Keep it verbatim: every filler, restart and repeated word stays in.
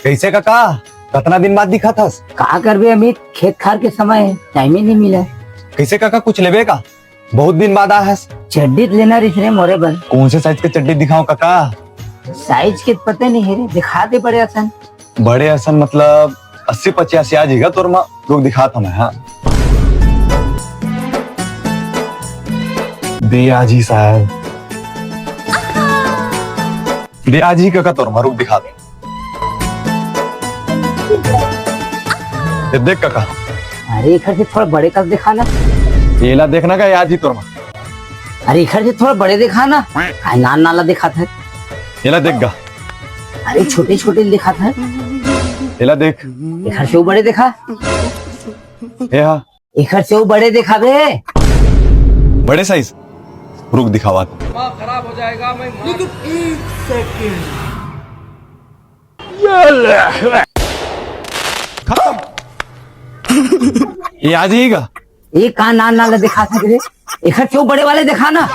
कैसे काका, कतना दिन बाद दिखत हस? का करबे अमित, खेत खार के समय हे, टाइम ही नहीं मिला। कैसे काका, कुछ लेबे का? बहुत दिन बाद आ हस। चड्डी त लेना रहिस रे मोरे बर। कौन से साइज के चड्डी दिखाऊं काका? साइज के पता नहीं हे रे, दिखा दे बड़े असन। बड़े असन मतलब अस्सी पचासी आ जाएगा तोर मा, रुक दिखात हूं मैं, हाँ। दे आ जी साहब। दे आ जी काका तोर मा, रुक दिखात हूं। ये देख काका। अरे, एखर से थोड़ा बड़े कस दिखा ना। एला देखना का, ये आ जी तोर मा। अरे, एखर से थोड़ा बड़े दिखा ना। काय नान नाला दिखात हे। एला देख गा। अरे, छोटे छोटे दिखात हे। एला देख। एखर से वो बड़े दिखा। ए हा। एखर से वो बड़े दिखाबे। बड़े साइज। रुक दिखावा। दिमाग खराब हो जाएगा, मैं मार- लेकिन एक सेकंड। खत्म। ये आ जाएगा। ये का नान नाला दिखा सक रे? एखर से वो बड़े वाले दिखा ना।